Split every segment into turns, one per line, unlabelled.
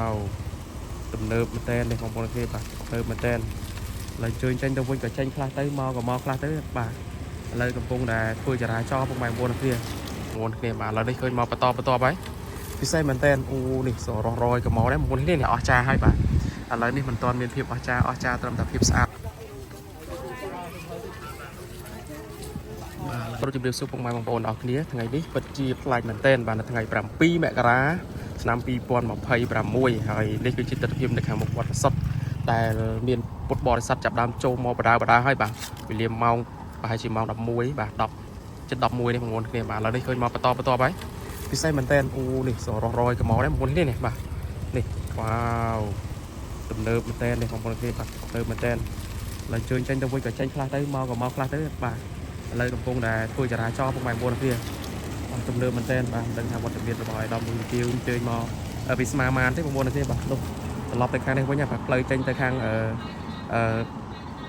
វទំនើបមែនតើនេះបងប្អូនគ្នាបាទទំនើបមែនតើឥឡូវជួយចេញទៅវិញក៏ចេញខ្លះទៅមកក៏មកខ្លះទៅបាទឥឡូវកំពុងតែធ្វើចរាចរណ៍ពុកម៉ែបងប្អូនគ្នាបងប្អូនគ្នាបាទឥឡូវនេះឃើញមកបន្តបន្តហើយពិសេសមែនតើអូនេះសរស់រយក៏មកដែរបងប្អូនគ្នានេះអស់ចាហើយបាទឥឡូវនេះមិនទាន់មានភាពអស្ចារ្យអស្ចារ្យត្រឹមតែភាពស្អាតបាទប្រូជម្រាបសួរពុកម៉ែបងប្អូនអរគ្នាថ្ងៃនេះពិតជាប្លែកមែនទែនបាទនៅថ្ងៃ7មករាឆ្នាំ2026ហើយនេះគឺជាទស្សនវិជ្ជានៅខាងមុខវត្តប្រសុទ្ធដែលមានពុទ្ធបរិស័ទចាប់ដើមចូលមកបដាបដាហើយបាទវេលាម៉ោងប្រហែលជាម៉ោង11បាទ10ជិត11នេះបងប្អូនគ្នាបាទឥឡូវនេះឃើញមកបន្តបន្តហើយពិសេសមែនទែនអូនេះសរស់រយក៏មកដែរបងប្អូនគ្នានេះបាទនេះវ៉ាវទំនើបមែនទែននេះបងប្អូនគ្នាបាទទំនើបមែនទែនឥឡូវជួយចេញទៅវិញក៏ចេញខ្លះទៅមកក៏មកខ្លះទៅបាទ ឥឡូវកំពុងតែធ្វើចរាចរណ៍ពុកម៉ែបងប្អូនគ្នាអស់ទំនើបមែនតើបាទមិនដឹងថាវត្តមានរបស់អាយដាមមួយទាវអញ្ជើញមកពីស្មាមានទេបងប្អូនគ្នាបាទនោះត្រឡប់ទៅខាងនេះវិញបាទផ្លូវចេញទៅខាងអឺអឺ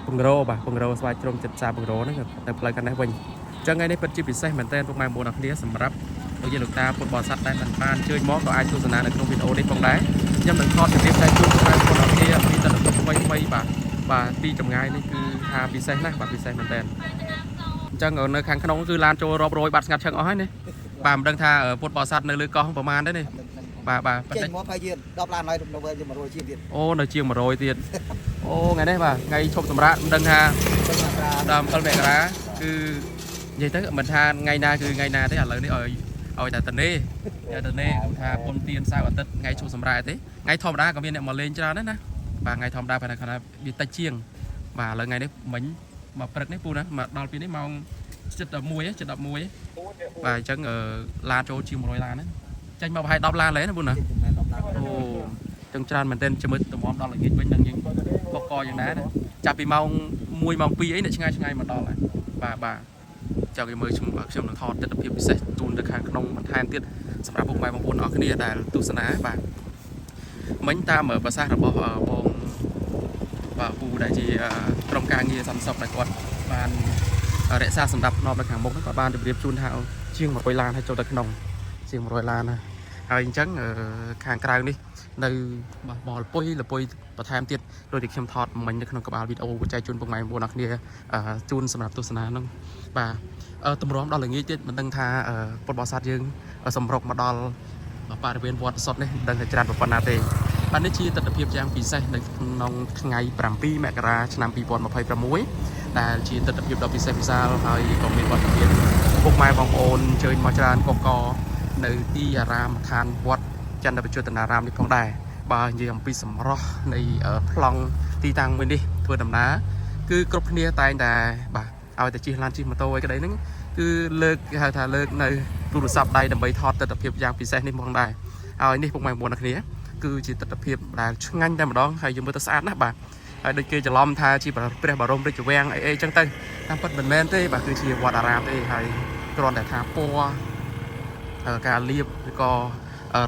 ពង្រោបាទពង្រោស្វាយជ្រុំចិត្តសាពង្រោហ្នឹងទៅផ្លូវខាងនេះវិញអញ្ចឹងថ្ងៃនេះពិតជាពិសេសមែនតើពុកម៉ែបងប្អូនគ្នាសម្រាប់លោកយាយលោកតាពុទ្ធបរិស័ទដែលមិនបានអញ្ជើញមកក៏អាចទស្សនានៅក្នុងវីដេអូនេះផងដែរខ្ញុំនឹងថតជំរាបចែកជូនពុកម៉ែបងប្អូនគ្នាពីទស្សនវិជ្ជាថ្មីថ្មីបាទបាទពីចម្ងាយនេះគឺថាពិសេសណាស់បាទពិសេសមែនតើ អញ្ចឹងនៅខាងក្នុងគឺឡានចូលរាប់រយបាត់ស្ងាត់ឈឹងអស់ហើយនេះបាទមិនដឹងថាពុទ្ធបរិស័ទនៅលើកោះប្រហែលទេនេះបាទបាទប៉ុន្
ចេ
តែ
ញមកប្រហែលជា10ឡានហើយនៅវិញ100ជាងទៀត
អូនៅជាង100ទៀតអូថ្ងៃនេះបាទថ្ងៃឈប់សម្រាកមិនដឹងថា
ទៅមកត្រា
ដើម7មករាគឺនិយាយទៅមិនថាថ្ងៃណាគឺថ្ងៃណាទេឥឡូវនេះឲ្យឲ្យតែតនេឲ្យតនេថាពុនទៀនសៅរ៍អាទិត្យថ្ងៃឈប់សម្រាកទេថ្ងៃធម្មតាក៏មានអ្នកមកលេងច្រើនដែរណាបាទថ្ងៃធម្មតាប៉ុន្តែគាត់ថាវាតិចជាងបាទឥឡូវថ្ងៃនេះមិញមកព្រឹកនេះពូណាមកដល់ពីនេះម៉ោង7:11 7:11បាទអញ្ចឹងឡានចូលជាង100ឡានហ្នឹងចេញមកប្រហែល10ឡានឡើយណាពូណា
ចេញប្រហែល10ឡាន
អូចឹងច្រើនមែនទែនជាមួយតម្រាំដល់ល្ងាចវិញនឹងយើងបកកយ៉ាងណាណាចាប់ពីម៉ោង1ម៉ោង2អីអ្នកឆ្ងាយឆ្ងាយមកដល់ហើយបាទបាទចង់ឲ្យមើលខ្ញុំខ្ញុំនឹងថតទស្សនវិជ្ជាពិសេសជូនទៅខាងក្នុងបន្ថែមទៀតសម្រាប់ពុកម៉ែបងប្អូនអរគ្នាដែលទស្សនាបាទមិញតាមប្រសាសន៍របស់បងបាទពូដែលជាក្រុមការងារសន្តិសុខដែលគាត់បានរក្សាសម្ដាប់ធ្នាប់នៅខាងមុខហ្នឹងគាត់បានជម្រាបជូនថាជាង100ឡានហើយចូលទៅក្នុងជាង100ឡានណាហើយអញ្ចឹងខាងក្រៅនេះ នៅបោះបលពុយលពុយបន្ថែមទៀតដូចที่ខ្ញុំថតមិញនៅក្នុងក្បាលវីដេអូចែកជូនពុកម៉ែបងប្អូនអរគ្នាជូនសម្រាប់ទស្សនាហ្នឹងបាទតម្រាំដល់ល្ងាចទៀតមិនដឹងថាពុទ្ធបរិស័ទយើងសម្រុកមកដល់បរិវេណវត្តសុតនេះមិនដឹងថាច្រើនប៉ុណ្ណាទេបាទនេះជាទស្សនវិជ្ជាយ៉ាងពិសេសនៅក្នុងថ្ងៃ7មករាឆ្នាំ2026ដែលជាទស្សនវិជ្ជាដ៏ពិសេសពិសាលហើយក៏មានវត្តមានពុកម៉ែបងប្អូនអញ្ជើញមកច្រើនកកនៅទីអារាមដ្ឋានវត្តចន្ទបច្ចុតនារាមនេះផងដែរបើនិយាយអំពីសម្រស់នៃប្លង់ទីតាំងមួយនេះធ្វើដំណើរគឺគ្រប់គ្នាតែងតែបាទឲ្យតែជិះឡានជិះម៉ូតូអីក្តីហ្នឹងគឺលើកគេហៅថាលើកនៅទូរស័ព្ទដៃដើម្បីថតទស្សនវិជ្ជាយ៉ាងពិសេសនេះផងដែរហើយនេះពុកម៉ែបងប្អូនគ្នាគឺជាទស្សនវិជ្ជាដែលឆ្ងាញ់តែម្ដងហើយយើងមើលទៅស្អាតណាស់បាទហើយដូចគេច្រឡំថាជាព្រះបរមរាជវាំងអីអីចឹងទៅតាមពិតមិនមែនទេបាទគឺជាវត្តអារាមទេហើយគ្រាន់តែថាពណ៌ការលាបឬក៏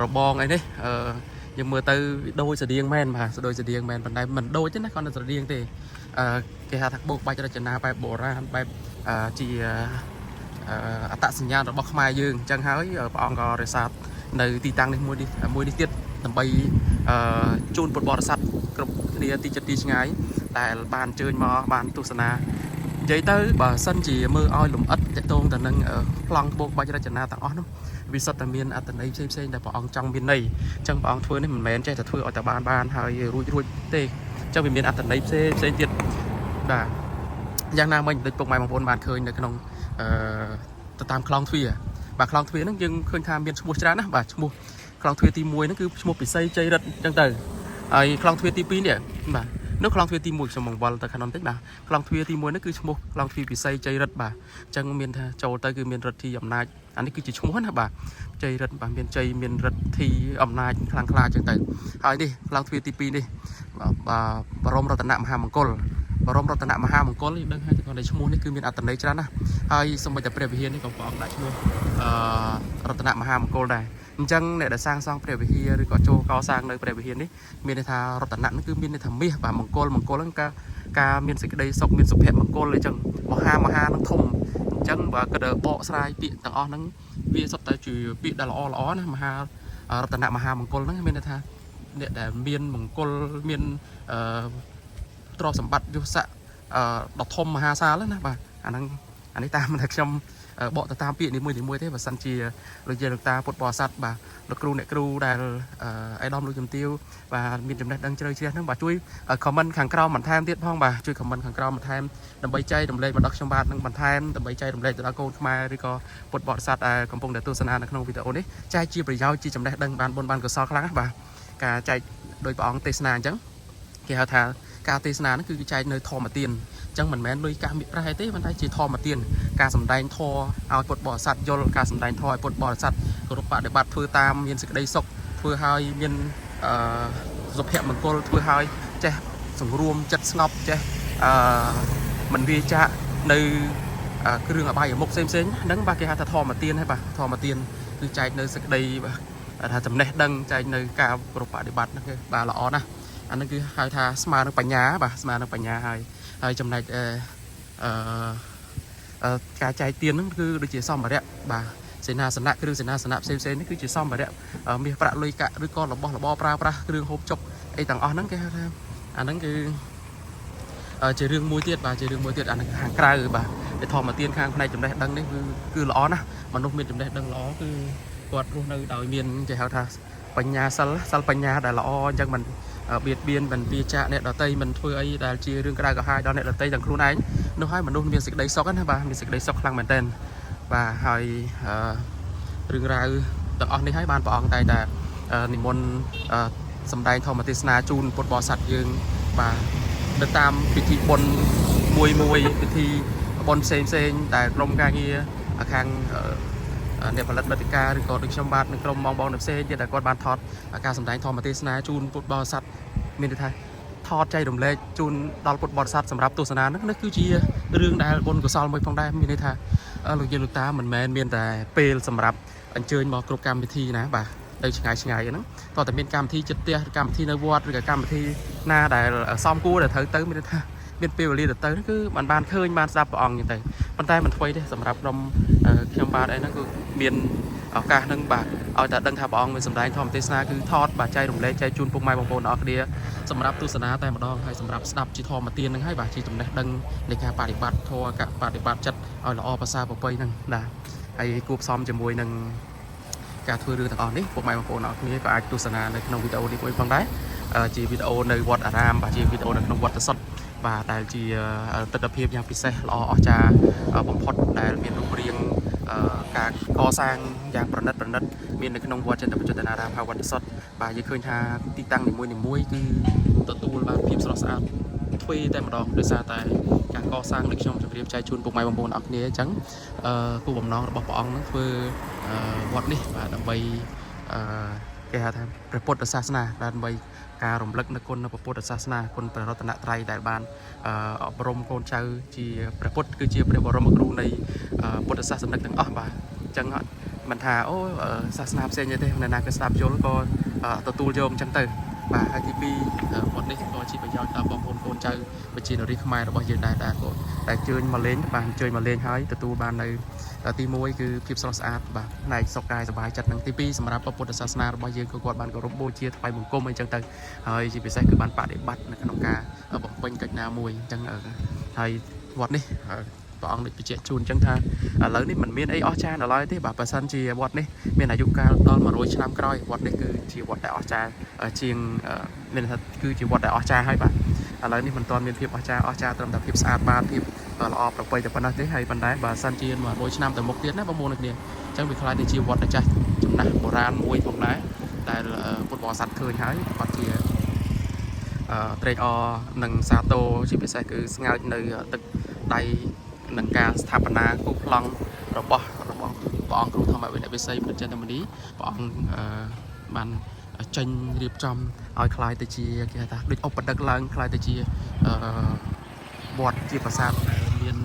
របងអីនេះអឺយើងមើលទៅដូចស្តៀងមែនបាទដូចស្តៀងមែនប៉ុន្តែមិនដូចទេណាគ្រាន់តែស្តៀងទេអឺគេហៅថាបោកបាច់រចនាបែបបុរាណបែបជាអត្តសញ្ញាណរបស់ខ្មែរយើងអញ្ចឹងហើយព្រះអង្គក៏រក្សានៅទីតាំងនេះមួយនេះមួយនេះទៀតដើម្បីអឺជូនពុទ្ធបរិស័ទគ្រប់គ្នាទីជិតទីឆ្ងាយដែលបានអញ្ជើញមកបានទស្សនានិយាយទៅបើសិនជាមើលឲ្យលំអិតតកតងទៅនឹងប្លង់បោកបាច់រចនាទាំងអស់នោះវាសុទ្ធតែមានអត្ថន័យផ្សេងផ្សេងៗដែលព្រះអង្គចង់មានន័យអញ្ចឹងព្រះអង្គធ្វើនេះមិនមែនចេះតែធ្វើឲ្យតែបានបានហើយរួចរួចទេអញ្ចឹងវាមានអត្ថន័យផ្សេងផ្សេងទៀតបាទយ៉ាងណាមិញដូចពុកម៉ែបងប្អូនបានឃើញនៅក្នុងអឺទៅតាមខ្លងទ្វារបាទខ្លងទ្វារហ្នឹងយើងឃើញថាមានឈ្មោះច្រើនណាស់បាទឈ្មោះខ្លងទ្វារទី1ហ្នឹងគឺឈ្មោះពិសីជ័យរិទ្ធអញ្ចឹងទៅហើយខ្លងទ្វារទី2នេះបាទនៅខ្លងទ្វារទី1ខ្ញុំបង្វិលទៅខាងនោះបន្តិចបាទខ្លងទ្វារទី1ហ្នឹងគឺឈ្មោះខ្លងទ្វារពិសីជ័យរិទ្ធបាទអញ្ចឹងមានថាចូលទៅគឺមានរិទ្ធីអំណាចអានេះគឺជាឈ្មោះណាបាទជ័យរិទ្ធបាទមានជ័យមានរិទ្ធីអំណាចខ្លាំងក្លាអញ្ចឹងទៅហើយនេះខ្លងទ្វារទី2នេះបាទបរមរតនមហាមង្គលបរមរតនមហាមង្គលយើងដឹងហើយតែគាត់តែឈ្មោះនេះគឺមានអត្ថន័យច្រើនណាស់ហើយសូម្បីតែព្រះវិហារនេះក៏ព្រះអង្គដាក់ឈ្មោះអឺរតនមហាមង្គលដែរអញ្ចឹងអ្នកដែលសាងសង់ព្រះវិហារឬក៏ចូលកសាងនៅព្រះវិហារនេះមានន័យថារតនៈហ្នឹងគឺមានន័យថាមាសបាទមង្គលមង្គលហ្នឹងការការមានសេចក្តីសុខមានសុភមង្គលអីចឹងមហាមហាហ្នឹងធំអញ្ចឹងបើគិតបកស្រាយពាក្យទាំងអស់ហ្នឹងវាសុទ្ធតែជាពាក្យដែលល្អល្អណាមហារតនមហាមង្គលហ្នឹងមានន័យថា អ្នកដែលមានមង្គលមានអឺទ្រព្យសម្បត្តិយុស័កអឺដ៏ធំមហាសាលណាបាទអាហ្នឹងអានេះតាមតែខ្ញុំបកទៅតាមពាក្យនីមួយៗទេបើសិនជាលោកយាយលោកតាពុទ្ធបរិស័ទបាទលោកគ្រូអ្នកគ្រូដែលអៃដាមលោកជំទាវបាទមានចំណេះដឹងជ្រៅជ្រះហ្នឹងបាទជួយ comment ខាងក្រោមបន្ថែមទៀតផងបាទជួយ comment ខាងក្រោមបន្ថែមដើម្បីចែករំលែកមកដល់ខ្ញុំបាទនឹងបន្ថែមដើម្បីចែករំលែកទៅដល់កូនខ្មែរឬក៏ពុទ្ធបរិស័ទដែលកំពុងតែទស្សនានៅក្នុងវីដេអូនេះចែកជាប្រយោជន៍ជាចំណេះដឹងបានបុណ្យបានកុសលខ្លាំងណាស់បាទការចែកដោយព្រះអង្គទេសនាអញ្ចឹងគេហៅថាការទេសនាហ្នឹងគឺចែកនៅធម្មទានអញ្ចឹងមិនមែនលុយកាសមិប្រែទេប៉ុន្តែជាធម្មទានការសម្ដែងធម៌ឲ្យពុទ្ធបរិស័ទយល់ការសម្ដែងធម៌ឲ្យពុទ្ធបរិស័ទគោរពបដិបត្តិធ្វើតាមមានសេចក្តីសុខធ្វើឲ្យមានអឺសុភមង្គលធ្វើឲ្យចេះសង្រួមចិត្តស្ងប់ចេះអឺមិនវាចាកនៅគ្រឿងអបាយមុខផ្សេងផ្សេងហ្នឹងបាទគេហៅថាធម្មទានហើយបាទធម្មទានគឺចែកនៅសេចក្តីបាទថាចំណេះដឹងចែកនៅការគោរពបដិបត្តិហ្នឹងគឺបាទល្អណាស់អាហ្នឹងគឺហៅថាស្មើនឹងបញ្ញាបាទស្មើនឹងបញ្ញាហើយហើយចំណែកអឺអឺការចែកទានហ្នឹងគឺដូចជាសម្ភារៈបាទសេនាសនៈគ្រឿងសេនាសនៈផ្សេងផ្សេងនេះគឺជាសម្ភារៈមាសប្រាក់លុយកាក់ឬក៏របស់របរប្រើប្រាស់គ្រឿងហូបចុកអីទាំងអស់ហ្នឹងគេហៅថាអាហ្នឹងគឺជារឿងមួយទៀតបាទជារឿងមួយទៀតអាហ្នឹងខាងក្រៅបាទតែធម្មទានខាងផ្នែកចំណេះដឹងនេះគឺគឺល្អណាស់មនុស្សមានចំណេះដឹងល្អគឺគាត់រស់នៅដោយមានគេហៅថាបញ្ញាសិលសិលបញ្ញាដែលល្អអញ្ចឹងមិនបៀតបៀនមិនវាចាកអ្នកដតីមិនធ្វើអីដែលជារឿងក្តៅក្រហាយដល់អ្នកដតីទាំងខ្លួនឯងនោះហើយមនុស្សមានសេចក្តីសុខណាបាទមានសេចក្តីសុខខ្លាំងមែនទែនបាទហើយរឿងរ៉ាវទាំងអស់នេះហើយបានព្រះអង្គតែតែនិមន្តសម្ដែងធម្មទេសនាជូនពុទ្ធបរិស័ទយើងបាទទៅតាមពិធីបុណ្យមួយមួយពិធីបុណ្យផ្សេងផ្សេងដែលក្រុមការងារខាងអ្នកផលិតបទការឬក៏ដូចខ្ញុំបាទនិងក្រុមបងបងផ្សេងទៀតដែលគាត់បានថតការសម្ដែងធម្មទេសនាជូនពុទ្ធបរិស័ទមានន័យថាថតចែករំលែកជូនដល់ពុទ្ធបរិស័ទសម្រាប់ទស្សនាហ្នឹងនេះគឺជារឿងដែលបុណ្យកុសលមួយផងដែរមានន័យថាលោកយាយលោកតាមិនមែនមានតែពេលសម្រាប់អញ្ជើញមកគ្រប់កម្មវិធីណាបាទទៅឆ្ងាយឆ្ងាយហ្នឹងតោះតែមានកម្មវិធីចិត្តផ្ទះឬកម្មវិធីនៅវត្តឬក៏កម្មវិធីណាដែលសមគួរដែលត្រូវទៅមានន័យថាមានពេលវេលាទៅទៅហ្នឹងគឺបានបានឃើញបានស្ដាប់ព្រះអង្គអញ្ចឹងទៅប៉ុន្តែមិនថ្មីទេសម្រាប់ក្រុមខ្ញុំបាទអីហ្នឹងគឺមានឱកាសហ្នឹងបាទឲ្យតែដឹងថាព្រះអង្គមានសម្ដែងធម្មទេសនាគឺថតបាទចែករំលែកចែកជូនពុកម៉ែបងប្អូនអរគ្នាសម្រាប់ទស្សនាតែម្ដងហើយសម្រាប់ស្ដាប់ជាធម្មទានហ្នឹងហើយបាទជាចំណេះដឹងនៃការបដិបត្តិធម៌ការបដិបត្តិចិត្តឲ្យល្អប្រសើរប្រពៃហ្នឹងបាទហើយគួបផ្សំជាមួយនឹងការធ្វើរឿងទាំងអស់នេះពុកម៉ែបងប្អូនអរគ្នាក៏អាចទស្សនានៅក្នុងវីដេអូនេះមួយផងដែរជាវីដេអូនៅវត្តអារាមបាទជាវីដេអូនៅក្នុងវត្តសុទ្ធបាទដែលជាទិដ្ឋភាពយ៉ាងពិសេសល្អអស្ចារ្យបំផុតដែលមានរូបរាងការកសាងយ៉ាងប្រណិតប្រណិតមាននៅក្នុងវត្តចិនតបជតនារាមហៅវត្តសុទ្ធបាទយើងឃើញថាទីតាំងនីមួយៗគឺទទួលបានភាពស្រស់ស្អាតទ្វេតែម្ដងដោយសារតែការកសាងដូចខ្ញុំជម្រាបចែកជូនពុកម៉ែបងប្អូនអរគ្នាអញ្ចឹងគោលបំណងរបស់ព្រះអង្គនឹងធ្វើវត្តនេះបាទដើម្បីគេហៅថាព្រះពុទ្ធសាសនាដើម្បីការរំលឹកនៅគុណនៅពុទ្ធសាសនាគុណព្រះរតនត្រ័យដែលបានអប់រំកូនចៅជាព្រះពុទ្ធគឺជាព្រះបរមគ្រូនៃពុទ្ធសាសនិកទាំងអស់បាទអញ្ចឹងអត់មិនថាអូសាសនាផ្សេងទេទេអ្នកណាក៏ស្ដាប់យល់ក៏ទទួលយកអញ្ចឹងទៅបាទហើយទី2វត្តនេះក៏ជាប្រយោជន៍ដល់បងប្អូនកូនចៅប្រជានារីខ្មែររបស់យើងដែរដែរក៏តែជើញមកលេងបាទជើញមកលេងហើយទទួលបាននៅទី1គឺភាពស្រស់ស្អាតបាទផ្នែកសុខកាយសប្បាយចិត្តនិងទី2សម្រាប់ពុទ្ធសាសនារបស់យើងក៏គាត់បានគោរពបូជាថ្វាយបង្គំអីចឹងទៅហើយជាពិសេសគឺបានបដិបត្តិនៅក្នុងការបំពេញកិច្ចណាមួយអញ្ចឹងហើយវត្តនេះព្រះអង្គដូចបញ្ជាក់ជូនអញ្ចឹងថាឥឡូវនេះมันមានអីអស្ចារ្យដល់ឡើយទេបាទបើសិនជាវត្តនេះមានអាយុកាលដល់100ឆ្នាំក្រោយវត្តនេះគឺជាវត្តដែលអស្ចារ្យជាងមានន័យថាគឺជាវត្តដែលអស្ចារ្យហើយបាទឥឡូវនេះមិនទាន់មានភាពអស្ចារ្យអស្ចារ្យត្រឹមតែភាពស្អាតបាតភាពល្អប្រពៃតែប៉ុណ្ណោះទេហើយប៉ុន្តែបើសិនជា100ឆ្នាំទៅមុខទៀតណាបងប្អូនគ្នាអញ្ចឹងវាក្លាយទៅជាវត្តដ៏ចាស់ចំណាស់បុរាណមួយផងដែរដែលពុទ្ធបរិស័ទឃើញហើយគាត់ជាត្រេកអរនិងសាទរជាពិសេសគឺស្ងើចនៅទឹកដៃនឹងការស្ថាបនាគូប្លង់របស់របស់ព្រះអង្គគ្រូធម្មវិន័យវិស័យព្រះចិន្តាមនីព្រះអង្គបានចេញរៀបចំឲ្យក្លាយទៅជាគេហៅថាដូចឧបដឹកឡើងក្លាយទៅជាវត្តជាប្រាសាទដែលមាន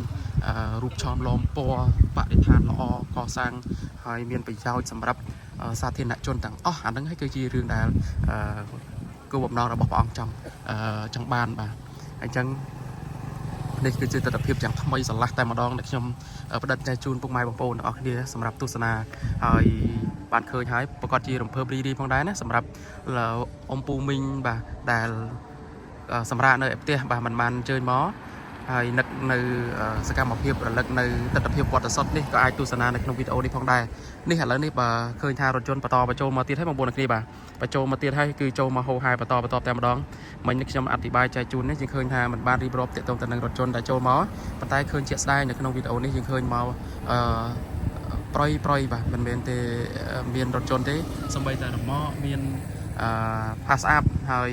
រូបឆោមលោមពណ៌បរិស្ថានល្អកសាងហើយមានប្រយោជន៍សម្រាប់សាធារណជនទាំងអស់អាហ្នឹងហើយគឺជារឿងដែលគោលបំណងរបស់ព្រះអង្គចង់ចង់បានបាទអញ្ចឹងនេះគឺជាទស្សនវិជ្ជាយ៉ាងថ្មីស្រឡះតែម្ដងដែលខ្ញុំផ្ដិតចែកជូនពុកម៉ែបងប្អូនទាំងអស់គ្នាសម្រាប់ទស្សនាហើយ បានឃើញហើយប្រកាសជារំភើបរីរីផងដែរណាសម្រាប់អ៊ំពូមីងបាទដែលសម្រាប់នៅឯផ្ទះបាទមិនបានអញ្ជើញមកហើយនឹកនៅសកម្មភាពរលឹកនៅទស្សនភាពវត្តសុទ្ធនេះក៏អាចទស្សនានៅក្នុងវីដេអូនេះផងដែរនេះឥឡូវនេះបើឃើញថារថយន្តបន្តបញ្ចូលមកទៀតហើយបងប្អូនទាំងគ្នាបាទបញ្ចូលមកទៀតហើយគឺចូលមកហូរហែបន្តបន្តតែម្ដងមិញនេះខ្ញុំអធិប្បាយចែកជូននេះយើងឃើញថាมันបានរៀបរាប់ទាក់ទងទៅនឹងរថយន្តដែលចូលមកប៉ុន្តែឃើញជាក់ស្ដែងនៅក្នុងវីដេអូនេះយើងឃើញមកអឺ ប្រយប្រយបាទមិនមែនទេមានរថយន្តទេសំបីតែរមាក់មានអឺ pass up ហើយ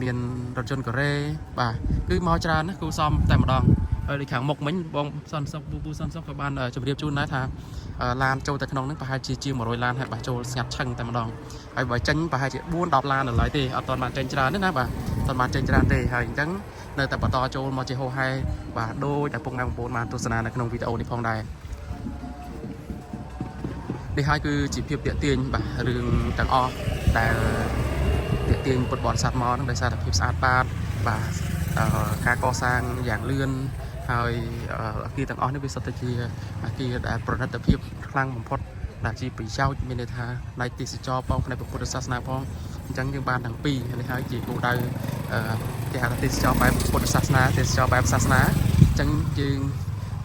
មានរថយន្តកូរ៉េបាទគឺមកច្រើនណាស់គូសំតែម្ដងហើយដូចខាងមុខមិញបងសន្តិសុខពូពូសន្តិសុខក៏បានជម្រាបជូនដែរថាឡានចូលទៅក្នុងហ្នឹងប្រហែលជាជាង100ឡានហើយបាទចូលស្ងាត់ឆឹងតែម្ដងហើយបើចេញប្រហែលជា4 10ឡាននៅឡើយទេអត់ទាន់បានចេញច្រើនទេណាបាទអត់ទាន់បានចេញច្រើនទេហើយអញ្ចឹងនៅតែបន្តចូលមកជាហោហែបាទដូចតែពុកម៉ែបងប្អូនបានទស្សនានៅក្នុងវីដេអូនេះផងដែរ នេះហើយគឺជាភាពតាក់ទាញបាទរឿងទាំងអស់ដែលតាក់ទាញពុទ្ធបរិស័ទមកហ្នឹងដោយសារតែភាពស្អាតបាតបាទការកសាងយ៉ាងលឿនហើយអគារទាំងអស់នេះវាសុទ្ធតែជាអគារដែលប្រណិតភាពខ្លាំងបំផុតដែលជាប្រយោជន៍មានន័យថាផ្នែកទេសចរផងផ្នែកពុទ្ធសាសនាផងអញ្ចឹងយើងបានទាំងពីរនេះហើយជាគោលដៅគេហៅថាទេសចរបែបពុទ្ធសាសនាទេសចរបែបសាសនាអញ្ចឹងយើង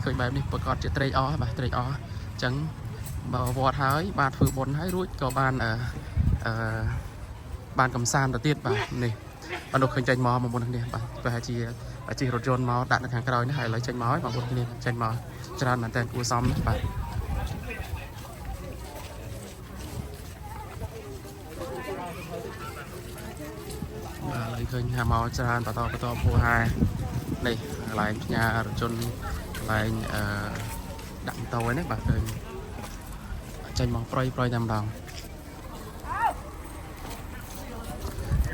ឃើញបែបនេះប្រកាសជាត្រេកអរបាទត្រេកអរអញ្ចឹង បើវត្តហើយបាទធ្វើបុណ្យហើយរួចក៏បានអឺអឺបានកំសាន្តទៅទៀតបាទនេះបាទនោះឃើញចេញមកបងប្អូនគ្នាបាទប្រហែលជាជិះរថយន្តមកដាក់នៅខាងក្រោយនេះហើយឥឡូវចេញមកហើយបងប្អូនគ្នាចេញមកច្រើនមែនតើគួរសមណាស់បាទបាទឥឡូវឃើញថាមកច្រើនបន្តបន្តពោះហើយនេះកន្លែងផ្ញើរថយន្តកន្លែងអឺដាក់ម៉ូតូហ្នឹងបាទឃើញ ចេញមកប្រយប្រយតែម្ដង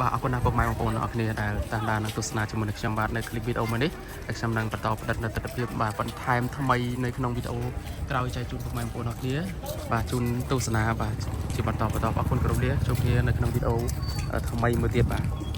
បាទអរគុណណាស់ពុកម៉ែបងប្អូនទាំងអស់គ្នាដែលតាមដាននិងទស្សនាជាមួយនឹងខ្ញុំបាទនៅคลิปវីដេអូមួយនេះហើយខ្ញុំនឹងបន្តផ្ដិតនៅទស្សនវិជ្ជាបាទបន្ថែមថ្មីនៅក្នុងវីដេអូក្រោយចែកជូនពុកម៉ែបងប្អូនទាំងអស់គ្នាបាទជូនទស្សនាបាទជាបន្តបន្តអរគុណគ្រប់លាជួបគ្នានៅក្នុងវីដេអូថ្មីមួយទៀតបាទ។